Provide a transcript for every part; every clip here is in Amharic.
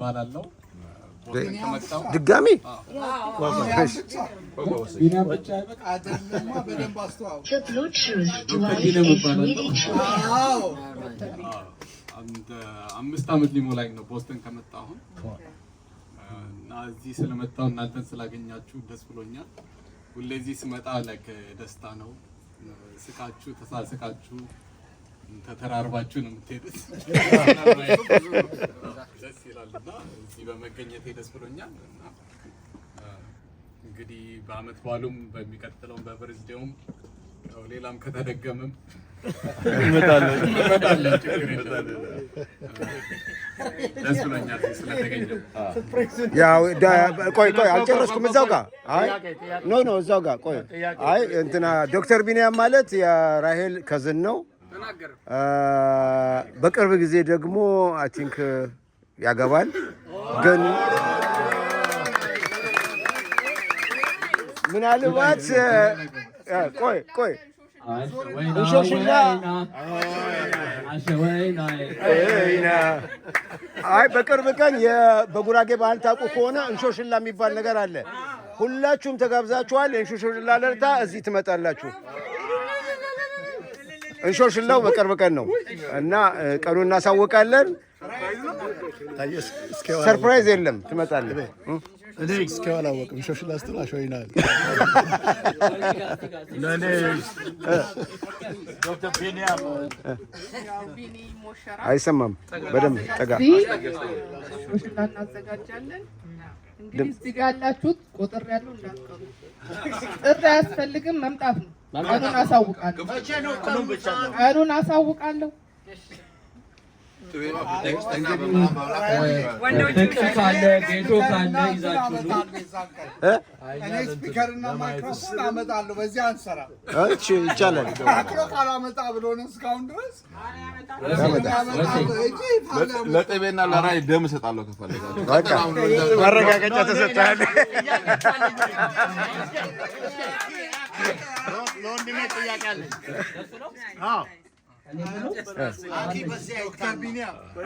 እባላለሁ። ቦስተን ከመጣሁ ድጋሚ። ቢኒያም ብቻ አይበቃ። አይደለማ፣ በደንብ አስተዋውቅ። The Bluetooth ዶክተር device ቢኒያም is እባላለሁ። ready to pair. አንድ 5 ዓመት ሊሞላኝ ነው ቦስተን ከመጣሁ አሁን። እና እዚህ ስለመጣሁ፣ እናንተን ስላገኛችሁ ደስ ብሎኛል። ሁሌ እዚህ ስመጣ like ደስታ ነው። ስቃችሁ፣ ተሳስቃችሁ፣ ተተራርባችሁ ነው የምትሄዱት። ደስ ይላል እና እዚህ በመገኘቴ ደስ ብሎኛል። እና እንግዲህ በአመት በዓሉም፣ በሚቀጥለውም፣ በ birthday ውም፣ ያው ሌላም ከተደገመም እንመጣለን። ችግር የለም። ደስ ብሎኛል እዚህ ስለተገኘሁ። ያው ቆይ ቆይ፣ አልጨረስኩም። እዛው ጋር፣ አይ no no፣ እዛው ጋር ቆይ። አይ እንትና ዶክተር ቢኒያም ማለት የራሄል cousin ነው። በቅርብ ጊዜ ደግሞ I think ያገባል። ግን ምናልባት ቆይ ቆይ፣ እንሾሽላ። ወይና። አይ በቅርብ ቀን በጉራጌ ባህል ታውቁ ከሆነ እንሾሽላ የሚባል ነገር አለ። ሁላችሁም ተጋብዛችኋል። እንሾሽላ ለርታ እዚህ ትመጣላችሁ። እንሾሽላው በቅርብ ቀን ነው እና ቀኑን እናሳውቃለን። Surprise የለም፣ ትመጣለህ። እኔ እስኪያው አላወቅም። ሾሽላ ስትል አሾይናል። ለእኔ ዶክተር ቢኒያም ቢኒ ይሞሸራል። አይሰማም በደንብ፣ ጠጋ። እዚህ ሾሽላ እናዘጋጃለን። እንግዲህ እዚህ ጋር ያላችሁት ቁጥር ያለው እንዳትቀሩ። ጥሪ አያስፈልግም፣ መምጣት ነው። ቀኑን አሳውቃለሁ። ቀኑን አሳውቃለሁ። ፍቅር ካለ፣ ጌሾ ካለ ይዛችሁ ኑ። እኔ speaker ና ማይክሮፎን አመጣለሁ። በዚህ አንሰራ። እሺ፣ ይቻላል። አክሎ ካላመጣ ብሎ ነው እስካሁን ድረስ። ለጥቤና ለራይ ደም እሰጣለሁ ከፈለጋችሁ። በቃ ማረጋገጫ ተሰጥቷል። ለወንድሜ ጥያቄ አለኝ። አዎ። ዶክተር ቢኒያም፣ ኧረ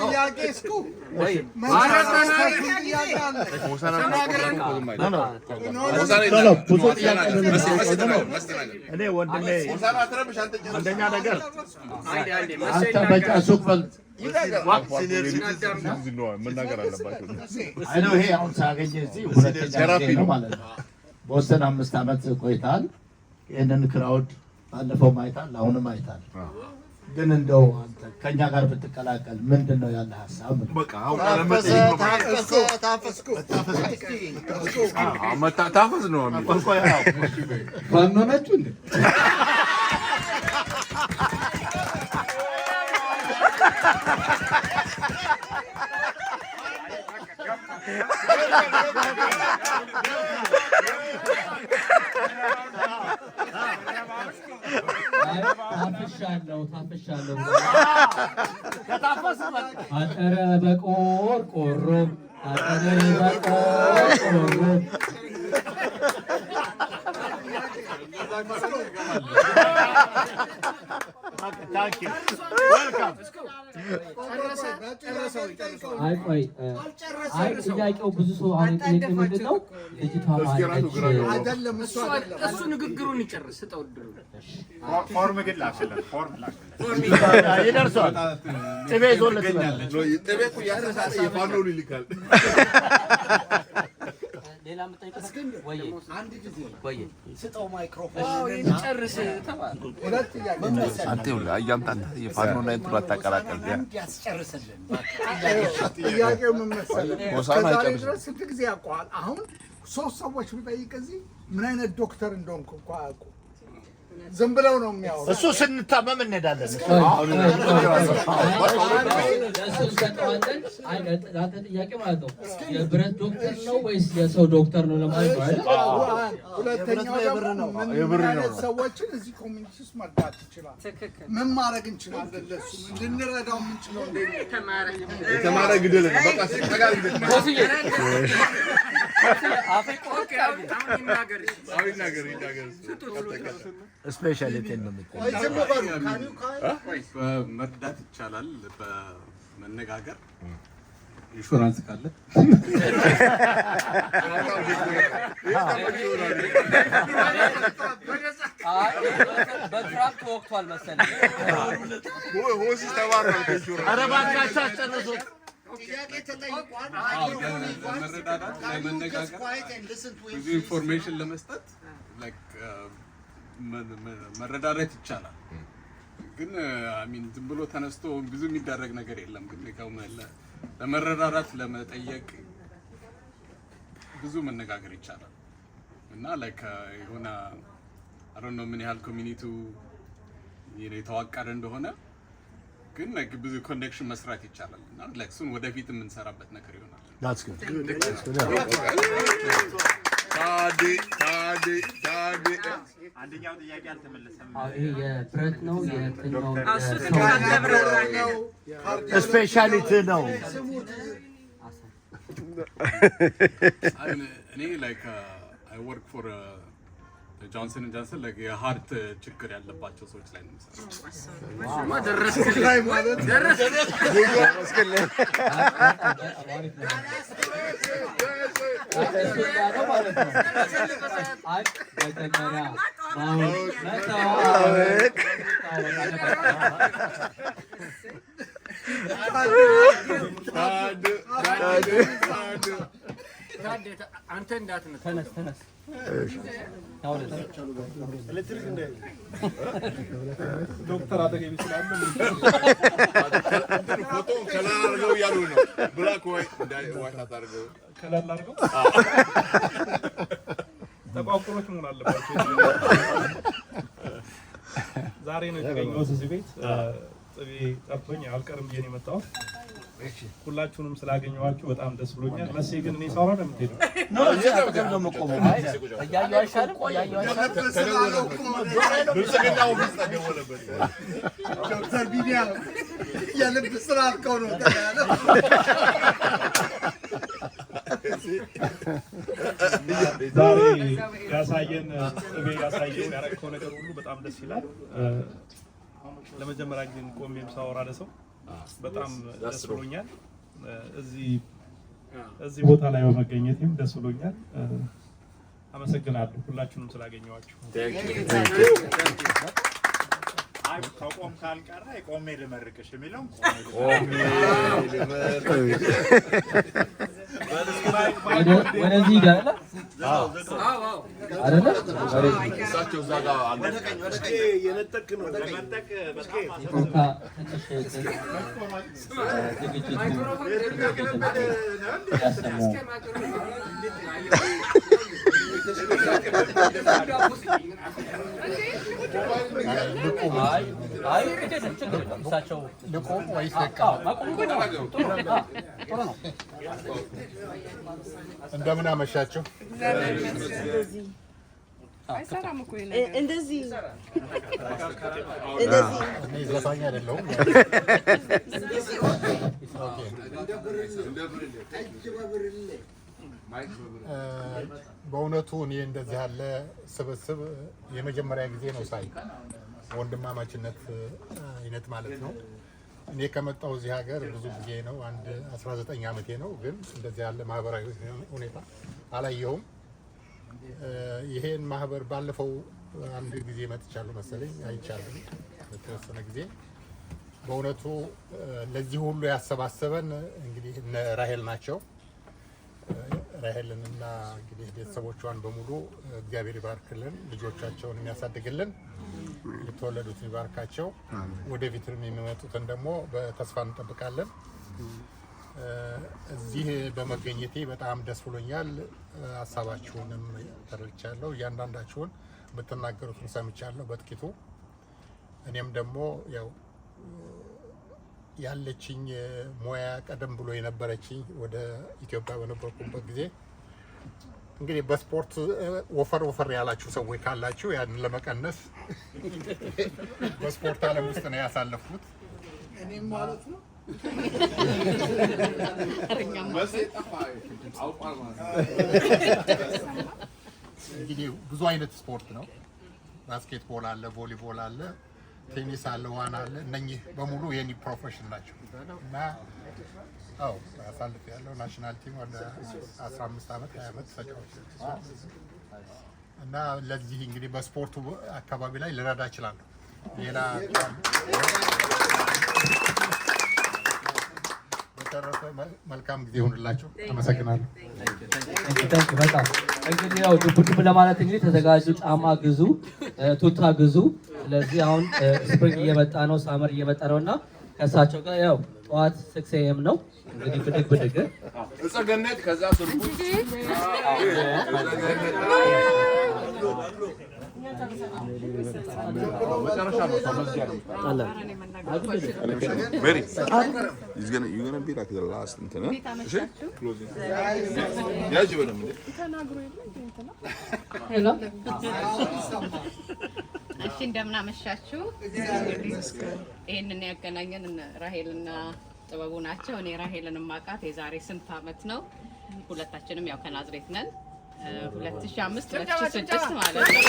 ጥያቄ እስኩ፣ ጥያቄ አለ። ብዙ ጥያቄ ነው። እኔ ወንድሜ አንደኛ ነገር አንተ በጫ ሱቅ በል። መናገር አለባቸው። አይ ነው፣ ይሄ አሁን ሳገኘ እዚህ ሁለተኛ ጊዜ ነው ማለት ነው። ቦስተን 5 ዓመት ቆይተሃል። ይህንን crowd ባለፈው አይተሃል፣ አሁንም አይተሃል። ግን እንደው አንተ ከእኛ ጋር ብትቀላቀል ምንድን ነው ያለ ሀሳብ? በቃ አሁን ቃለ መጠይቅ ታፈስ ነው የሚለው። ፋኖ ናችሁ እንዴ? ታፍሻለሁ፣ ታፍሻለሁ። አጠረ በቆርቆሮ፣ አጠረ በቆርቆሮ። Thank you, welcome. አይ ቆይ፣ አይ ጥያቄው ብዙ ሰው አሁን የጠየቀኝ ምንድን ነው፣ ልጅቷ ማነች? አይደለም፣ እሱ አይደለም። እሱ ንግግሩን ይጨርስ፣ ስጠው እድሉን። ፎርም ግን ላክለት፣ ፎርም ላክለት። ይደርሰዋል። ጥቤ ይዞለት ይመጣል። ጥቤ እኮ እያሳሳተ የፋኖን ይልካል። ሌላ የምጠይቀው ወይ አንድ ጊዜ ወይ ስጠው ማይክሮፎን። ይጨርስ ተባለ። ሁለት ጥያቄ። አንተ ይኸውልህ አያምታታ፣ የፋኖና እንትኑ አታቀላቀል። ያስጨርስልን። ጥያቄው ምን መሰለህ? ሆሳዕና እስከ ዛሬ አይጨርስም። ድረስ ስንት ጊዜ ያውቀዋል? አሁን ሶስት ሰዎች ብጠይቅ እዚህ ምን አይነት ዶክተር እንደሆንክ እንኳ አያውቁም። ዝም ብለው ነው የሚያወሩት። እሱ ስንታመም እንሄዳለን። ለእሱ እንሰጠዋለን። አይ ለአንተ ጥያቄ ማለት ነው፣ የብረት ዶክተር ነው ወይስ የሰው ዶክተር ነው ለማለት ነው አይደል? ሁለተኛው ደግሞ ምን አይነት ሰዎችን እዚህ community ውስጥ መርዳት ይችላል? ምን ማድረግ እንችላለን? ለሱ ልንረዳው የምንችለው እንዴት ነው? የተማረ ግደል ነው። በቃ ጠጋ ግደል። አፌ ቆርጥ አድርጌ። አሁን ይናገር። አሁን ይናገር ይናገር። Specialty ነው ቆይ ዝም በሉ። Can you መርዳት ይቻላል በመነጋገር፣ ኢንሹራንስ ካለ። አይ፣ በትራምፕ ተወቅቷል መሰለኝ። ሆሲ ተባረረ ከኢንሹራንስ። ኧረ እባካችሁ አስጨርሱት። ጥያቄ ተጠይቋል። አዎ፣ ለመረዳዳት፣ ለመነጋገር፣ ብዙ information ለመስጠት like መረዳዳት ይቻላል። ግን I mean ዝም ብሎ ተነስቶ ብዙ የሚደረግ ነገር የለም። ግን ያው ለመረዳዳት፣ ለመጠየቅ ብዙ መነጋገር ይቻላል እና like የሆነ I don't know ምን ያህል community ው የተዋቀረ እንደሆነ፣ ግን like ብዙ connection መስራት ይቻላል እና like እሱን ወደፊት የምንሰራበት ነገር ይሆናል። That's good. ታዴ ታዴ ታዴ። አንደኛው ጥያቄ አልተመለሰም። አዎ፣ ይሄ የብረት ነው የእንትን ነው? እሱ የሰው ትንሽ አልተብራራልንም። Specialty ነው። I mean, እኔ like I work for Johnson Johnson፣ like የ heart ችግር ያለባቸው ሰዎች ላይ ነው የምሰራው። ላይ ማለት ደረስክልህ። በጣም አሪፍ ነው። እሱ እንዳለው ማለት ነው። አይ፣ መጀመሪያ ማወቅ፣ መተዋወቅ መተዋወቅ። ታዴ ታዴ ታዴ። አንተ እንዳትነሳ። ተነስ ተነስ። ታውለስ። ዶክተር አጠገቤ ስላለ። ፎቶውን color አድርገው እያሉ ነው። Black ወይ white አታድርገው። Color አድርገው ጠቋቁሮች መሆን አለባቸው። ዛሬ ነው የተገኘሁት እዚህ ቤት። ጥቤ ጠርቶኝ አልቀርም ብዬ ነው የመጣሁት። ሁላችሁንም ስላገኘኋችሁ በጣም ደስ ብሎኛል። መሴ ግን እኔ ሳወራ ነው የምትሄደው? አጠገብ ነው የምቆመው። እያየሁ አይሻልም? እያየሁ አይሻልም? ብልጽግና office ተደወለበት። ዶክተር ቢኒያም የልብ ስራ አልከው ነው ያለው። ዛሬ ያሳየን ጥቤ ያሳየው ያረከው ነገር ሁሉ በጣም ደስ ይላል። ለመጀመሪያ ጊዜ ቆሜም ሳወራ ለሰው በጣም ደስ ብሎኛል። እዚህ ቦታ ላይ በመገኘቴም ደስ ብሎኛል። አመሰግናለሁ ሁላችሁንም ስላገኘኋችሁ። አይ፣ ከቆም ካልቀረ ቆሜ ልመርቅሽ የሚለውን። ወደዚህ ሂድ አይደለ? አይደለ? ወደዚህ። እሳቸው እዛ ጋር አሉ። ለመንጠቅ በጣም ይቅርታ፣ ትንሽ ዝግጅቱ ትንሽ ያሰሙ። አይ አይ፣ ግድ የለም፣ ችግር የለም። እሳቸው ልቆም ወይስ አዎ፣ መቆም ጥሩ ነው። ጥሩ ነው። ጥሩ ነው። እንደምን አመሻችሁ። አይሰራም እኮ ይሄ ነገር። እንደዚህ እንደዚህ። እኔ ዘፋኝ አይደለሁም። ጠጅ በብርሌ። በእውነቱ እኔ እንደዚህ ያለ ስብስብ የመጀመሪያ ጊዜ ነው ሳይ፣ ወንድማማችነት አይነት ማለት ነው። እኔ ከመጣሁ እዚህ ሀገር ብዙ ጊዜ ነው፣ አንድ 19 ዓመቴ ነው። ግን እንደዚህ ያለ ማህበራዊ ሁኔታ አላየሁም። ይሄን ማህበር ባለፈው አንድ ጊዜ መጥቻለሁ መሰለኝ፣ አይቻለሁ በተወሰነ ጊዜ። በእውነቱ ለዚህ ሁሉ ያሰባሰበን እንግዲህ እነ ራሄል ናቸው። ራሄልንና እንግዲህ ቤተሰቦቿን በሙሉ እግዚአብሔር ይባርክልን፣ ልጆቻቸውን የሚያሳድግልን፣ የተወለዱትን ይባርካቸው። ወደፊትም የሚመጡትን ደግሞ በተስፋ እንጠብቃለን። እዚህ በመገኘቴ በጣም ደስ ብሎኛል። ሀሳባችሁንም ተረድቻለሁ። እያንዳንዳችሁን የምትናገሩትን ሰምቻለሁ በጥቂቱ። እኔም ደግሞ ያው ያለችኝ ሙያ ቀደም ብሎ የነበረችኝ ወደ ኢትዮጵያ በነበርኩበት ጊዜ እንግዲህ በስፖርት ወፈር ወፈር ያላችሁ ሰዎች ካላችሁ ያንን ለመቀነስ በስፖርት ዓለም ውስጥ ነው ያሳለፍኩት። እኔም ማለት ነው። መሴ ጠፋ አውቋል ማለት ነው። እንግዲህ ብዙ አይነት ስፖርት ነው። Basketball አለ፣ ቮሊቦል አለ፣ ቴኒስ አለ፣ ዋና አለ። እነኚህ በሙሉ የኔ profession ናቸው እና አዎ አሳልፍ ያለው national team ወደ 15 ዓመት 20 ዓመት ተጫዋች እና ለዚህ እንግዲህ በስፖርቱ አካባቢ ላይ ልረዳ እችላለሁ። ሌላ በተረፈ መልካም ጊዜ ይሁንላችሁ። አመሰግናለሁ። በጣም እንግዲህ ያው ዱብ ዱብ ለማለት እንግዲህ ተዘጋጁ። ጫማ ግዙ፣ ቱታ ግዙ። ስለዚህ አሁን spring እየመጣ ነው፣ summer እየመጣ ነው እና ከእሳቸው ጋር ያው ጠዋት 6 AM ነው እንግዲህ ብድግ ብድግ። እፀ ገነት ከዛ ስርጉት። መጨረሻ ነው መዝጊያ ነው። Mary, he's gonna you're gonna be like the last እንትን እሺ? Closing. ያጅ በደምብ እንዴ። Hello፣ እሺ፣ እንደምን አመሻችሁ። ይህንን ያገናኘን እነ ራሄልና ጥበቡ ናቸው። እኔ ራሄልን ማውቃት የዛሬ ስንት አመት ነው። ሁለታችንም ያው ከናዝሬት ነን። 2005 2006 ማለት ነው።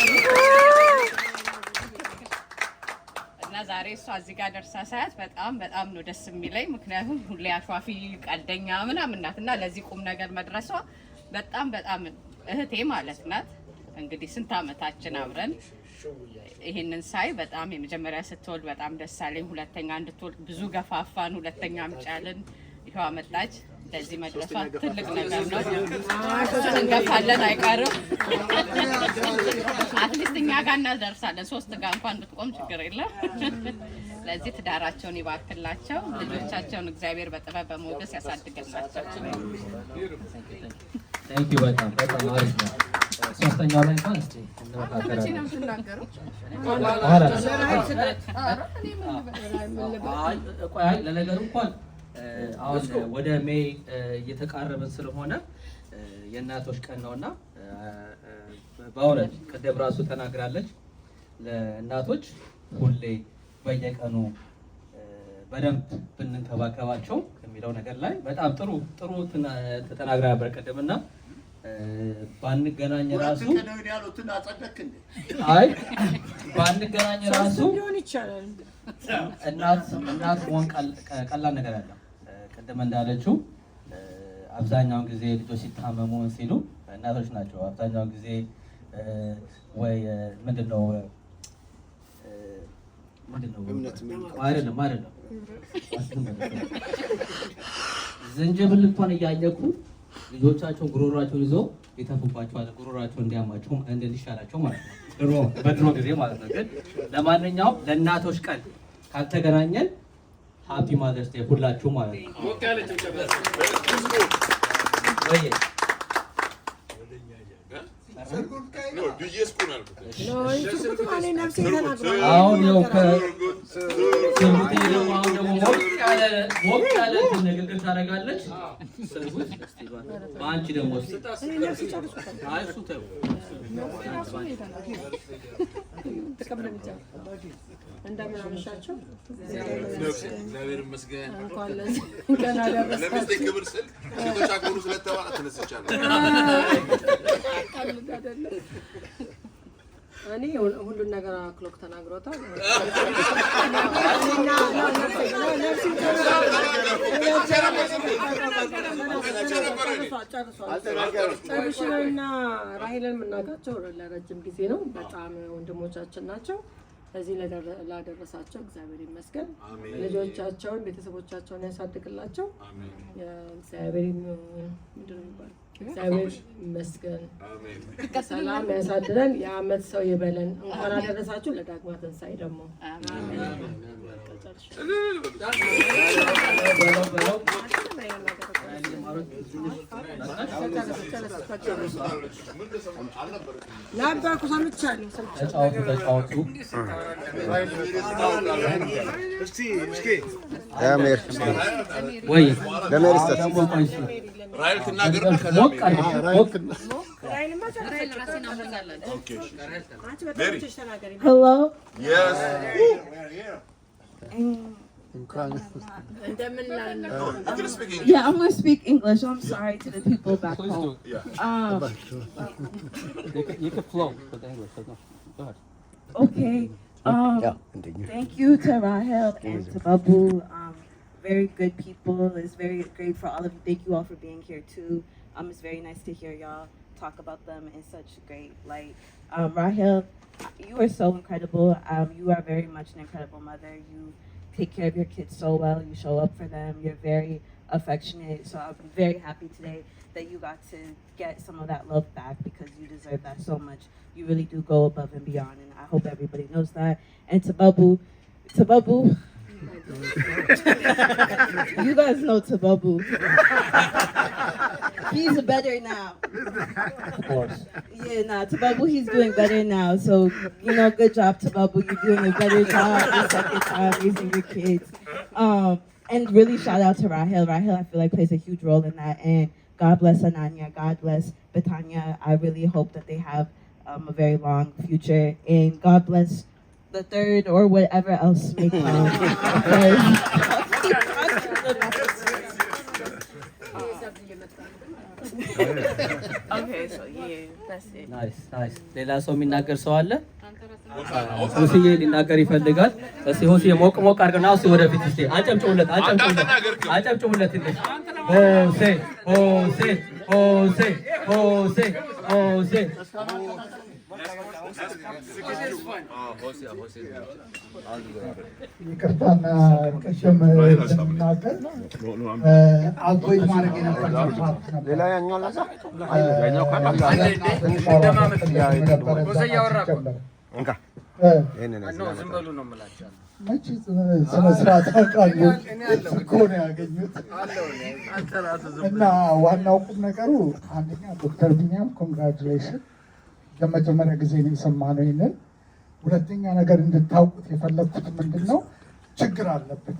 እና ዛሬ እሷ እዚህ ጋር ደርሳ ሳያት በጣም በጣም ነው ደስ የሚለኝ። ምክንያቱም ሁሌ አሿፊ፣ ቀልደኛ ምናምን ናት እና ለዚህ ቁም ነገር መድረሷ በጣም በጣም እህቴ ማለት ናት። እንግዲህ ስንት አመታችን አብረን ይሄንን ሳይ በጣም የመጀመሪያ ስትወልድ በጣም ደስ አለኝ። ሁለተኛ እንድትወልድ ብዙ ገፋፋን። ሁለተኛ አምጫልን፣ ይኸው አመጣች። ለዚህ መድረሷ ትልቅ ነገር ነው። እሱን እንገፋለን አይቀርም። At least እኛ ጋር እናደርሳለን። ሶስት ጋር እንኳን ብትቆም ችግር የለም። ለዚህ ትዳራቸውን ይባርክላቸው፣ ልጆቻቸውን እግዚአብሔር በጥበብ በሞገስ ያሳድግላቸው። Thank you፣ በጣም በጣም አሪፍ ነው። ሶስተኛው ላይ እንኳን እስኪ አንተ መቼ ነው እንመካከራለን። የምትናገረው? በኋላ ነው። አይ ቆይ፣ አይ ለነገሩ እንኳን አሁን ወደ May እየተቃረብን ስለሆነ የእናቶች ቀን ነውና በእውነት ቅድም ራሱ ተናግራለች። ለእናቶች ሁሌ በየቀኑ በደንብ ብንንከባከባቸው ከሚለው ነገር ላይ በጣም ጥሩ ጥሩ ተናግራ ነበር ቅድምና ባንገናኝ ራሱ ሁለት ቀን ያሉትን አጸደክ እንዴ? አይ ባንገናኝ ራሱ ሊሆን ይቻላል። እናት እናት መሆን ቀላል ነገር አይደለም። ቅድም እንዳለችው አብዛኛውን ጊዜ ልጆች ሲታመሙ ምን ሲሉ እናቶች ናቸው። አብዛኛውን ጊዜ ወይ ምንድን ነው ምንድን ነው አይደለም አይደለም፣ ዝንጅብል እንኳን እያኘኩ ልጆቻቸውን ጉሮሯቸውን ይዘው ይተፉባቸዋል። ጉሮሯቸውን እንዲያማቸው እንዲሻላቸው ማለት ነው። ድሮ በድሮ ጊዜ ማለት ነው። ግን ለማንኛውም ለእናቶች ቀን ካልተገናኘን happy Mother's Day ሁላችሁ ማለት ነው። ወይ No, ዲጄ ስኩ ነው ያልኩት። አሁን ያው ከስርጉቴ ደግሞ አሁን ደግሞ ሞቅ ያለ ሞቅ ያለ እንትን ንግግር ታደርጋለች። ስርጉት እስቲ በአንቺ ደግሞ እስቲ አይ እሱ ተይው። ተቀብለን ብቻ እንደምን አመሻችሁ። እግዚአብሔር ይመስገን። እንኳን ለዚህ ቀን ለሚስቴ አደረሳችሁ። ክብር ስል ሴቶች አክብሩ ስለተባለ ተነስቻለሁ። ቀልድ አይደለም። እኔ ሁሉን ነገር አክሎክ ተናግሮታል። እኔና ጨርሽንና ራሄልን የምናውቃቸው ለረጅም ጊዜ ነው። በጣም ወንድሞቻችን ናቸው። እዚህ ላደረሳቸው እግዚአብሔር ይመስገን። ልጆቻቸውን፣ ቤተሰቦቻቸውን ያሳድግላቸው። እግዚአብሔር ምንድን ነው የሚባለው? እግዚአብሔር ይመስገን። ሰላም ያሳድረን። የአመት ሰው ይበለን። እንኳን አደረሳችሁ ለዳግማ ትንሣኤ ደግሞ። በለው በለው። ነበርኩ፣ ሰምቻለሁ። ተጫወቱ ተጫወቱ። ለሜሪ ወይ ለሜሪ ስጠት። ደግሞ ቆይ እስኪ ራሔል ትናገርና ከዛ ሞቅ አድርጊ፣ ሞቅ። ሜሪ። Hello. Yes. እንኳን You can speak English. Yeah, I'm gonna speak English. I'm sorry to the people back Please home. do. You can flow with English. So no, go ahead. Okay. Yeah, continue. Thank you to Rahel and to Babu. Very good people. It's very great for all of you. Thank you all for being here too. It's very nice to hear y'all talk about them in such great light. Rahel, you are so incredible. You are very much an incredible mother. You take care of your kids so well. You show up for them. You're very affectionate. So I'm very happy today that you got to get some of that love back because you deserve that so much. You really do go above and beyond, and I hope everybody knows that. And to Babu, to Babu, you guys know Tababu. He's better now. Of course. Yeah, nah, Tababu, he's doing better now. So, good job, Tababu. You're doing a better job the second time raising your kids. And really shout out to Rahel. Rahel, I feel like, plays a huge role in that. And God bless Ananya. God bless Betania. I really hope that they have a very long future. And God bless the third or whatever else may come. Because I'll keep talking about this. Okay, so yeah, that's it. Nice, nice። ሌላ ሰው የሚናገር ሰው አለ? ሆስዬ ሊናገር ይፈልጋል። እስቲ ሆስዬ ሞቅ ሞቅ አድርገና እስቲ ወደፊት እስቲ አጨብጭቡለት፣ አጨብጭቡለት፣ አጨብጭቡለት ትንሽ። ሆሴ ሆሴ ሆሴ ሆሴ ሆሴ። ይቅርታና ቅድም ስናገር avoid ማድረግ የነበረው part ነበር። ሌላ ያኛው ላዛ ነበረ ሲጀመር። እንካ ይሄንን ያዝ። ዝም በሉ ነው የምላቸው። መቼ ስነ ስርዓት አውቃሉ እኮ ነው ያገኙት። እና ዋናው ቁም ነገሩ አንደኛ ዶክተር ቢኒያም congratulation፣ ለመጀመሪያ ጊዜ ነው የሰማነው ይህንን። ሁለተኛ ነገር እንድታውቁት የፈለግኩት ምንድን ነው፣ ችግር አለብን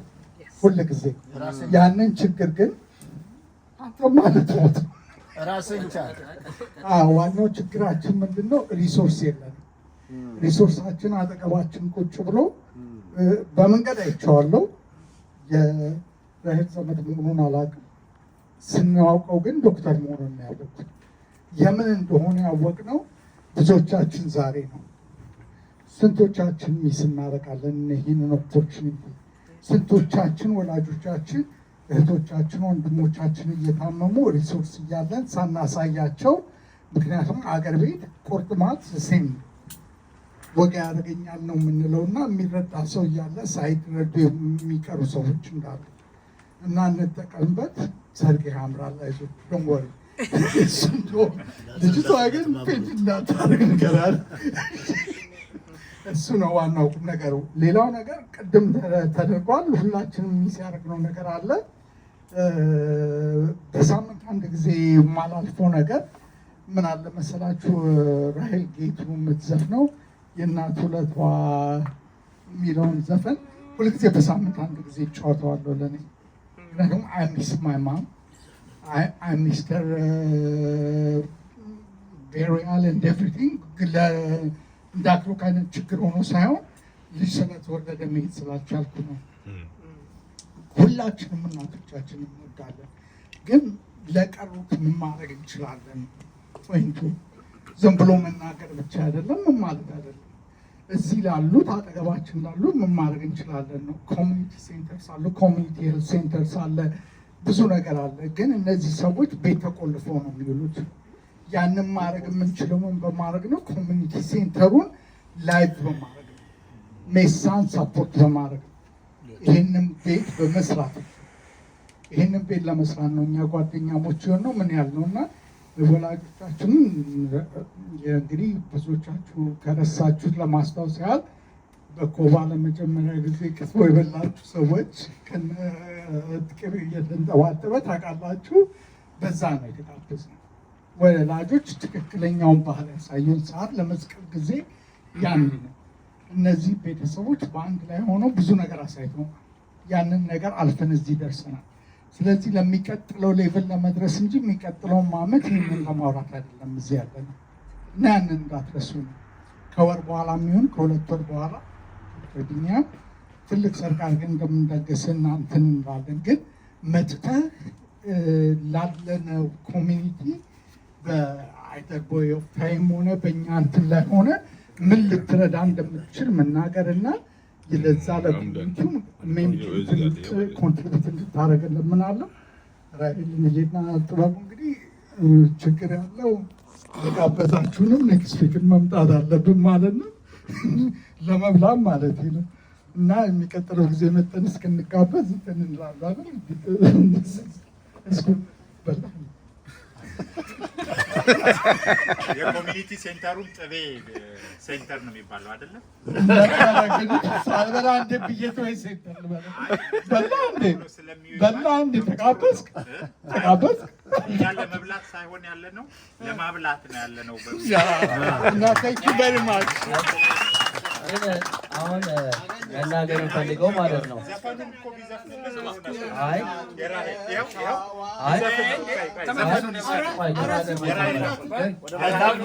ሁል ጊዜ። ያንን ችግር ግን አንተ ማለት ነው ራስን ቻል። አዎ፣ ዋናው ችግራችን ምንድን ነው? Resource የለንም። Resource ኣችን አጠገባችን ቁጭ ብሎ በመንገድ አይቼዋለሁ። የራሄል ዘመድ መሆኑን አላውቅም። ስናውቀው ግን ዶክተር መሆኑን ነው ያወቅኩት። የምን እንደሆነ ያወቅነው ብዙዎቻችን ዛሬ ነው። ስንቶቻችን miss እናደርጋለን ይህንን opportunity? ስንቶቻችን ወላጆቻችን፣ እህቶቻችን፣ ወንድሞቻችን እየታመሙ resource እያለን ሳናሳያቸው፣ ምክንያቱም አገር ቤት ቁርጥማት same ወጋ ያደርገኛል ነው የምንለው እና የሚረዳ ሰው እያለ ሳይረዱ የሚቀሩ ሰዎች እንዳሉ እና እንጠቀምበት። ሰርግ ያምራል፣ አይዞህ፣ don't worry። ልጅቷ ግን faint እንዳታደርግ ንገራል። እሱ ነው ዋናው ቁም ነገሩ። ሌላው ነገር ቅድም ተደርጓል፣ ሁላችንም miss ያደረግነው ነገር አለ። በሳምንት አንድ ጊዜ የማላልፈው ነገር ምን አለ መሰላችሁ? ራሄል ጌቱ የምትዘፍነው የእናት ውለቷ የሚለውን ዘፈን ሁልጊዜ በሳምንት አንድ ጊዜ እጫወተዋለሁ ለእኔ። ምክንያቱም I miss my mom, I miss her burial and everything። እንደ አክሎክ አይነት ችግር ሆኖ ሳይሆን ልጅ ስለተወለደ መሄድ ስላልቻልኩ ነው። ሁላችንም እናቶቻችንን እንወዳለን፣ ግን ለቀሩት ምን ማድረግ እንችላለን? Point ኡ ዝም ብሎ መናገር ብቻ አይደለም፣ ምን ማለት አይደለም። እዚህ ላሉት አጠገባችን ላሉት ምን ማድረግ እንችላለን ነው። Community centers አሉ፣ community health centers አለ፣ ብዙ ነገር አለ። ግን እነዚህ ሰዎች ቤት ተቆልፈው ነው የሚውሉት። ያንን ማድረግ የምንችለው ምን በማድረግ ነው? Community center ኡን live በማድረግ ነው። ሜሳን support በማድረግ ነው። ይህንን ቤት በመስራት ነው። ይህንን ቤት ለመስራት ነው እኛ ጓደኛሞች የሆነው ምን ያልነው። እና ወላጆቻችንን እንግዲህ ብዙዎቻችሁ ከረሳችሁት ለማስታወስ ያህል በኮባ ለመጀመሪያ ጊዜ ክትፎ የበላችሁ ሰዎች ከነ ቅቤ እየተንጠባጠበ ታውቃላችሁ። በዛ ነው የተጋበዝነው። ወላጆች ትክክለኛውን ባህል ያሳዩን ሰዓት ለመስቀል ጊዜ ያን ነው። እነዚህ ቤተሰቦች በአንድ ላይ ሆነው ብዙ ነገር አሳይተውናል። ያንን ነገር አልፈን እዚህ ደርሰናል። ስለዚህ ለሚቀጥለው level ለመድረስ እንጂ የሚቀጥለውን ዓመት ይህንን ለማውራት አይደለም እዚህ ያለ ነው እና ያንን እንዳትረሱ ነው። ከወር በኋላ የሚሆን ከ2 ወር በኋላ ዶክተር ቢኒያም ትልቅ ሰርግ አድርገን እንደምንደግስና እንትን እንላለን። ግን መጥተህ ላለነው community በ either በዮፍታሔም ሆነ በእኛ እንትን ላይ ሆነ ምን ልትረዳ እንደምትችል መናገር እና ለዛ ለ community ው contribute እንድታደርግ እለምናለሁ። ራሔልና ጥበቡ እንግዲህ ችግር ያለው የጋበዛችሁንም next week ን መምጣት አለብን ማለት ነው፣ ለመብላም ማለት ነው። እና የሚቀጥለው ጊዜ መጠን እስክንጋበዝ እንትን እንላለን። እስኩ በላ የ community center ኡም ጥቤ center ነው የሚባለው አይደለም? ሳልበላ እንዴ ብዬ ወይ center ልበላ? በላ እንዴ፣ በላ እንዴ፣ ተጋበዝክ ተጋበዝክ። እኛ ለመብላት ሳይሆን ያለ ነው፣ ለማብላት ነው ያለ ነው። እና thank you very much። ግን አሁን መናገር የምፈልገው ማለት ነው ዘፈኑን እኮ ቢዘፍንልን ጥሩ ነበር። አይ የራሔል ይኸው ይኸው አይ ዘፈኑን ቆይ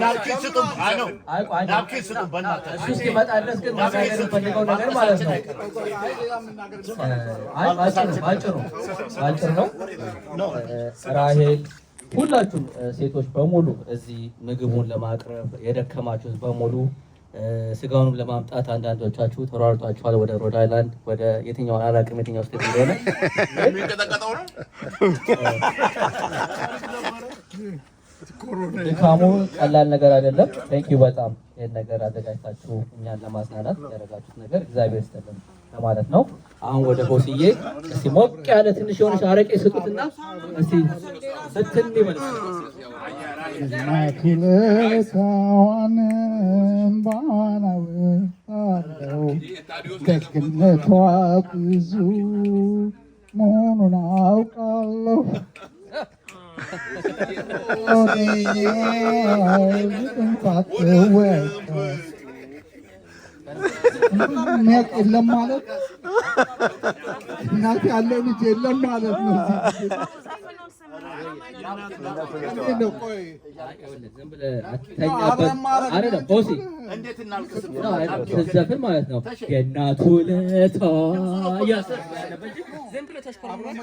Napkin ስጡን። አይ ነው አይ ቆይ Napkin ስጡን በእናትህ። እሱ እስኪመጣ ድረስ ግን መናገር የምፈልገው ነገር ማለት ነው። አይ ባጭሩ ባጭሩ ባጭሩ ነው። ራሔል፣ ሁላችሁም ሴቶች በሙሉ እዚህ ምግቡን ለማቅረብ የደከማችሁት በሙሉ፣ ስጋውንም ለማምጣት አንዳንዶቻችሁ ተሯርጧችኋል። ወደ ሮድ አይላንድ፣ ወደ የትኛውን አላውቅም፣ የትኛው state እንደሆነ። የሚንቀጠቀጠው ነው። ድካሙ ቀላል ነገር አይደለም። Thank you በጣም ይህን ነገር አዘጋጅታችሁ እኛን ለማዝናናት ያደረጋችሁት ነገር እግዚአብሔር ይስጥልን ለማለት ነው። አሁን ወደ ሆስዬ እስቲ ሞቅ ያለ ትንሽ የሆነች አረቄ ስጡትና እስቲ ብትን ይበል። እናቱ ለታዋን እምባዋን አወጣለሁ፣ ደግነቷ ብዙ መሆኑን አውቃለሁ። እንኳን የሚያውቅ የለም ማለት፣ እናት ያለው ልጅ የለም ማለት ነው። እንዴት ነው? ቆይ ዝም ብለህ አትተኛበት። አይደለም ሆሲ እንዴት እናልቅስ? ነው አይደለም፣ ስትዘፍን ማለት ነው የእናቱ ለታ ዝም ብለህ ተሽኮርመህ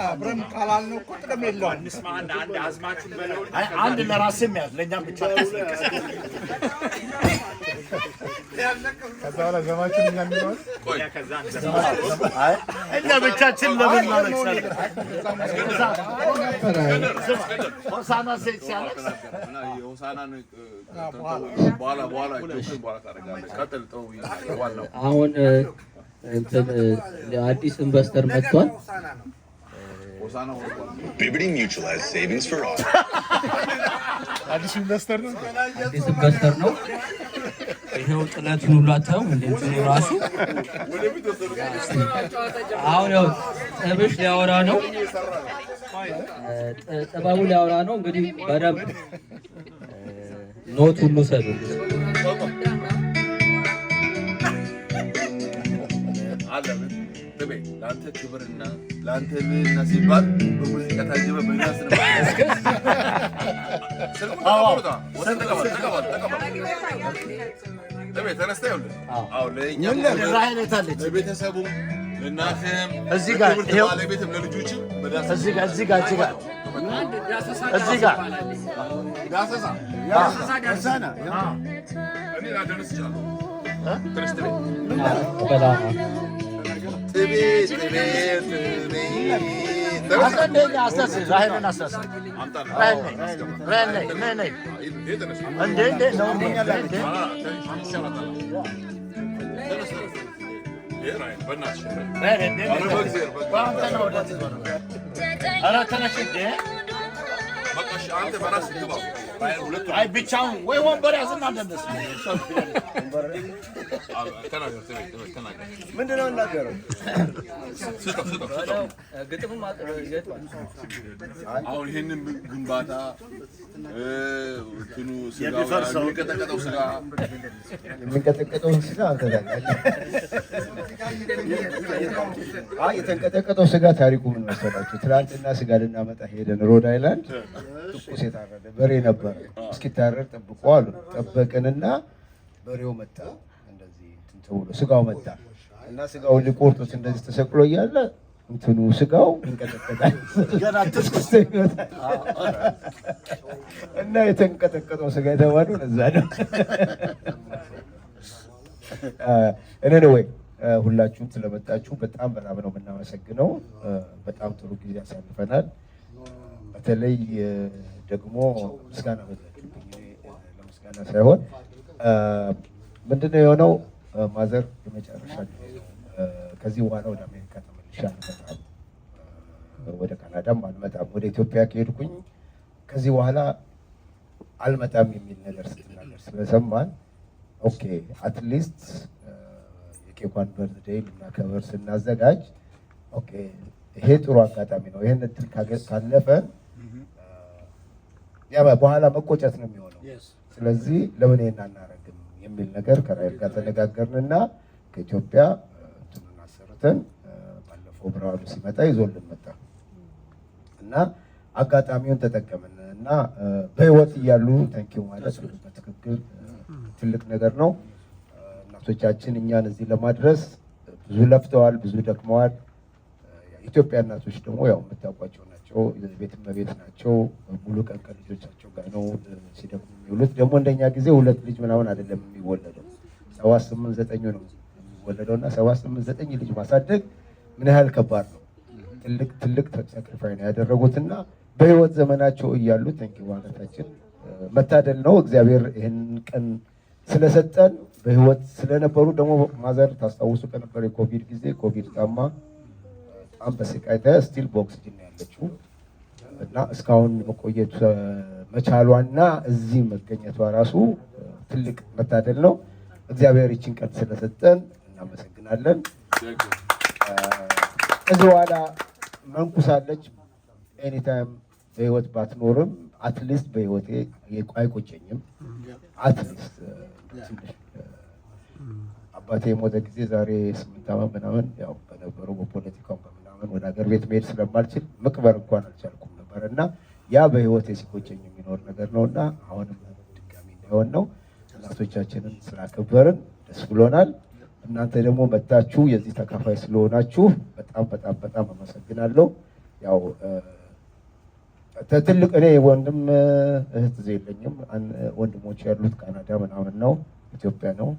አብረን ካላልነው እኮ ጥቅም የለውም። አንድ ለራስህ ያዝ፣ ለእኛም ብቻ አታስለቅስ። ከዛ በኋላ ዘማችን እኛ የሚለውን አይ እኛ ብቻችን ለምን እናለቅሳለን? ሆሳና ሲያለቅስ የሆሳናን በኋላ በኋላ joke ን በኋላ ታደርጋለህ። ቀጥል። ጥሩ ዋናው አሁን እንትን አዲስ investor መጥቷል። ሆሳና ወርዷል። Liberty Mutual has savings for all. አዲስ investor ነው። አዲስ investor ነው። ይኸው ጥለቱን ሁሉ አታዩም እንደ እንትኑ ራሱ። አሁን ያው ጥብሽ ሊያወራ ነው፣ ጥበቡ ሊያወራ ነው። እንግዲህ በደንብ note ሁሉ ሰዱ። አለ ጥቤ፣ ለአንተ ክብርና ለአንተ ልዕልና ሲባል በሙዚቃ ታጀበ በዳንስ ነው። ስልኩን ተቀበሉት። ተቀበል ተቀበል። ጥቤ ተነስተህ ይኸውልህ፣ አዎ ለእኛም ራሔል የት አለች? ለቤተሰቡም ለእናትህም እዚህ ጋር ለክብርት ይኸው። ባለቤትም ለልጆችም በዳንስ እዚህ ጋር እዚህ ጋር እዚህ ጋር እዚህ ጋር ዳሰሳ እኔ ላደርስ እችላለሁ። ተነስ ጥቤ። በላ ጥቤ ጥቤ ጥቤ አንተ እንደ አስነስ፣ ራሔልን አስነስ። ራሔል ነይ፣ ራሔል ነይ፣ ነይ ነይ። እንዴ እንዴ ነው እንዴ እንዴ ራሔል እንዴ አንተ ነው ወደዚህ ዞር። ኧረ ተነሽ እንዴ። በቃ እሺ፣ አንተ በራስህ ግባ። አይ ብቻውን ወይ ወንበር ያዝና እንደነሱ። ተናገር፣ ተናገር። ምንድን ነው እናገረው? ስጠው፣ ስጠው፣ ስጠው። ግጥሙም አሁን ይሄንን ግንባታ እንትኑ ስጋው የሚፈርሰው። የሚንቀጠቀጠው ስጋ። የሚንቀጠቀጠውን ስጋ አንተ ታውቃለህ። አይ፣ የተንቀጠቀጠው ስጋ ታሪኩ ምን መሰላችሁ? ትናንትና ስጋ ልናመጣ ሄደን ሮድ አይላንድ ትኩስ የታረደ በሬ ነበረ። እስኪታረድ ጠብቆ አሉ። ጠበቅንና በሬው መጣ። እንደዚህ እንትን ተብሎ ስጋው መጣ እና ስጋውን ሊቆርጡት እንደዚህ ተሰቅሎ እያለ እንትኑ ስጋው ይንቀጠቀጣል። ገና ትኩስ። እና የተንቀጠቀጠው ስጋ የተባለው ለዛ ነው። Anyway፣ ሁላችሁም ስለመጣችሁ በጣም በጣም ነው የምናመሰግነው። በጣም ጥሩ ጊዜ አሳልፈናል። በተለይ ደግሞ ምስጋና በዛችሁብኝ። እኔ ለምስጋና ሳይሆን ምንድነው የሆነው፣ mother የመጨረሻ ጊዜ ነው። ከዚህ በኋላ ወደ አሜሪካ ተመልሼ አልመጣም፣ ወደ ካናዳም አልመጣም። ወደ ኢትዮጵያ ከሄድኩኝ ከዚህ በኋላ አልመጣም የሚል ነገር ስትናገር ስለሰማን okay, at least የኬኳን birthday ልናከብር ስናዘጋጅ okay ይሄ ጥሩ አጋጣሚ ነው። ይህን እድል ካለፈን ያ በኋላ መቆጨት ነው የሚሆነው። ስለዚህ ለምን ይሄን አናረግም የሚል ነገር ከራይል ጋር ተነጋገርንና ከኢትዮጵያ እንትኑን አሰርተን ባለፈው ብርሃኑ ሲመጣ ይዞልን መጣ እና አጋጣሚውን ተጠቀምን እና በህይወት እያሉ thank you ማለት በትክክል ትልቅ ነገር ነው። እናቶቻችን እኛን እዚህ ለማድረስ ብዙ ለፍተዋል፣ ብዙ ደክመዋል። የኢትዮጵያ እናቶች ደግሞ ያው የምታውቋቸው ናቸው። ቤት እመቤት ናቸው። ሙሉ ቀን ከልጆቻቸው ጋር ነው ሲደክሙ የሚውሉት። ደግሞ እንደኛ ጊዜ ሁለት ልጅ ምናምን አይደለም የሚወለደው፣ ሰባት፣ ስምንት፣ ዘጠኙ ነው የሚወለደው እና ሰባት፣ ስምንት፣ ዘጠኝ ልጅ ማሳደግ ምን ያህል ከባድ ነው። ትልቅ ትልቅ sacrifice ነው ያደረጉትና በህይወት ዘመናቸው እያሉ thank you ማለታችን መታደል ነው። እግዚአብሔር ይህንን ቀን ስለሰጠን በህይወት ስለነበሩ ደግሞ mother ታስታውሱ ከነበረ የኮቪድ ጊዜ ኮቪድ ታማ በጣም በስቃይ still በኦክሲጅን ነው ያለችው እና እስካሁን መቆየት መቻሏና እዚህ መገኘቷ ራሱ ትልቅ መታደል ነው። እግዚአብሔር ይችን ቀን ስለሰጠን እናመሰግናለን። ከዚህ በኋላ መንኩሳለች። Anytime በህይወት ባትኖርም at least በህይወቴ አይቆጨኝም። At least ትንሽ አባቴ የሞተ ጊዜ ዛሬ 8 ዓመት ምናምን ያው በነበረው በፖለቲካው በምናምን ወደ ሀገር ቤት መሄድ ስለማልችል መቅበር እንኳን አልቻልኩም ነበር እና ያ በህይወቴ ሲቆጨኝ የሚኖር ነገር ነው እና አሁንም ድጋሚ እንዳይሆን ነው። እናቶቻችንን ስላከበርን ደስ ብሎናል። እናንተ ደግሞ መጣችሁ የዚህ ተካፋይ ስለሆናችሁ በጣም በጣም በጣም አመሰግናለሁ። ያው ትልቅ እኔ ወንድም እህት እዚህ የለኝም። ወንድሞች ያሉት ካናዳ ምናምን ነው፣ ኢትዮጵያ ነው።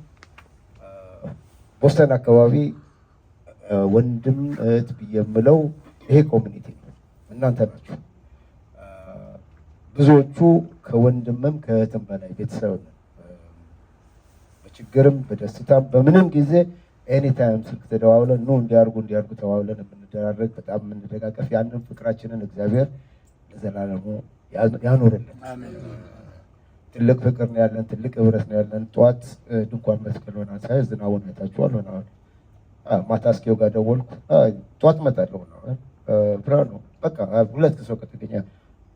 ቦስተን አካባቢ ወንድም እህት ብዬ የምለው ይሄ community ነው፣ እናንተ ናችሁ። ብዙዎቹ ከወንድምም ከእህትም በላይ ቤተሰብ ነን። በችግርም በደስታም በምንም ጊዜ anytime ስልክ ተደዋውለን ኑ እንዲያርጉ እንዲያርጉ ተዋውለን የምንደራረግ፣ በጣም የምንደጋገፍ፣ ያንን ፍቅራችንን እግዚአብሔር ለዘላለሙ ያኖርልን። ትልቅ ፍቅር ነው ያለን፣ ትልቅ ህብረት ነው ያለን። ጠዋት ድንኳን መትከል ሆና ሳይ ዝናቡን አይታችኋል። ሆና ማታ እስኪው ጋር ደወልኩ። ጠዋት እመጣለሁ ምናምን ብርሃኑ በቃ ሁለት ሰው ከተገኘ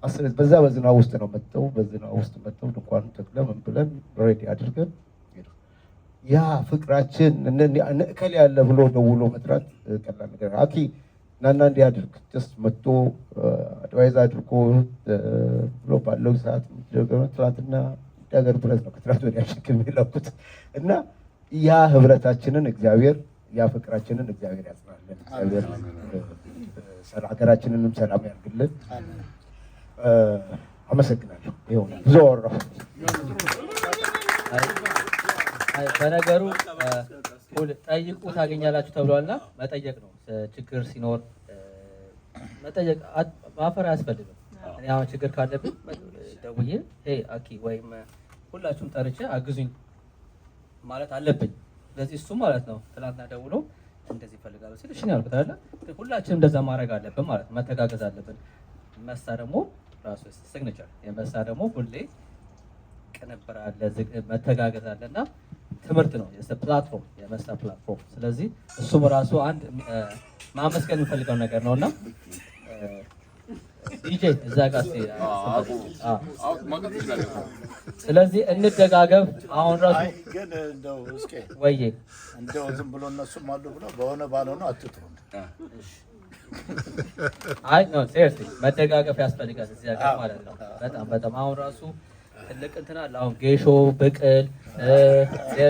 10 በዛ በዝናብ ውስጥ ነው መጥተው፣ በዝናብ ውስጥ መጥተው ድንኳኑን ተክለን ምን ብለን ready አድርገን ሄዱ። ያ ፍቅራችን እከሌ ያለ ብሎ ደውሎ መጥራት ቀላል ነገር፣ አኪ ናና እንዲህ አድርግ just መጥቶ advise አድርጎ ብሎ ባለው ሰዓት ትናንትና ሀገር ብረት ነው ከትናንት ወዲያ ሸክም የላኩት እና ያ ህብረታችንን እግዚአብሔር፣ ያ ፍቅራችንን እግዚአብሔር ያጽናልን። እግዚአብሔር ሀገራችንንም ሰላም ያድርግልን። አመሰግናለሁ። ይኸው ብዙ አወራሁ። በነገሩ ጠይቁ ታገኛላችሁ ተብሏልና መጠየቅ ነው። ችግር ሲኖር መጠየቅ ማፈር አያስፈልግም። እኔ አሁን ችግር ካለብኝ ደውዬ hey አኪ ወይም ሁላችሁም ጠርቼ አግዙኝ ማለት አለብኝ። ስለዚህ እሱ ማለት ነው ትናንትና ደውሎ እንደዚህ ይፈልጋሉ ሲል እሺ ነው ያልኩት አይደለ? ግን ሁላችንም እንደዛ ማድረግ አለብን ማለት ነው። መተጋገዝ አለብን። መሳ ደግሞ ራሱ signature የመሳ ደግሞ ሁሌ ቅንብር አለ፣ መተጋገዝ አለ እና ትምህርት ነው platform፣ የመሳ platform። ስለዚህ እሱም ራሱ አንድ ማመስገን የምፈልገው ነገር ነው እና ዲጄ እዛ ጋር እስኪ ስለዚህ እንደጋገፍ። አሁን ራሱ አይ ግን እንደው እስኪ ወዬ እንደው ዝም ብሎ እነሱም አሉ ብሎ በሆነ ባልሆነ አትጥሩን። አይ no, seriously፣ መደጋገፍ ያስፈልጋል እዚህ ሀገር ማለት ነው። በጣም በጣም አሁን ራሱ ትልቅ እንትን አለ። አሁን ጌሾ፣ ብቅል፣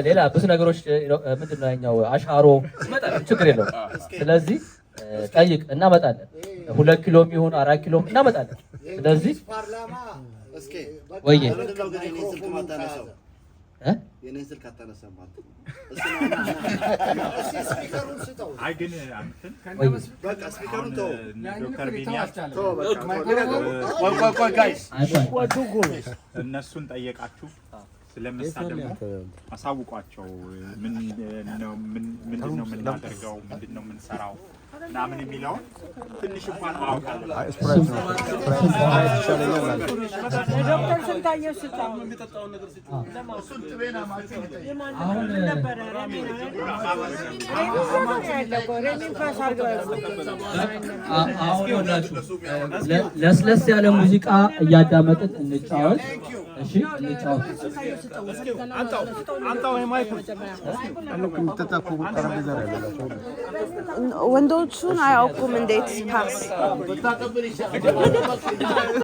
ሌላ ብዙ ነገሮች፣ ምንድን ነው ያኛው አሻሮ ይመጣል፣ ችግር የለውም። ስለዚህ ጠይቅ፣ እናመጣለን። 2 ኪሎም ይሁን 4 ኪሎም እናመጣለን። ስለዚህ ፓርላማ ወዬ ለምንድን ነው ግን የኔን ስልክ ማታነሳው? እ? የኔን ስልክ አታነሳም አንተ። እስኪ speaker ኡን ስጠው። አይ ግን እንትን ወይ በቃ speaker ኡን አሁን ተወው። እነ ዶክተር ቢኒያም ተወው በቃ ተወው። ቆይ ቆይ ቆይ guys። እነሱን ጠየቃችሁ ስለምሳ ደግሞ አሳውቋቸው። ምንድን ነው የምናደርገው፣ ምንድን ነው የምንሰራው ምናምን የሚለውን ትንሽ እንኳን ማወቅ አለብን። ዶክተር ስንታየው ስጠው። እሱን ጥቤና ማቸው አሁን ነበረ ሬሜን ያለ እኮ ሬሜን pass አድርገው አሁን ይኸውላችሁ ለስለስ ያለ ሙዚቃ እያዳመጥን እንጫወት። እሺ እንጫወት። አንጣው mic ኡን። ወንዶቹን አያውቁም እንዴት pass ብታቀብል ይሻላል።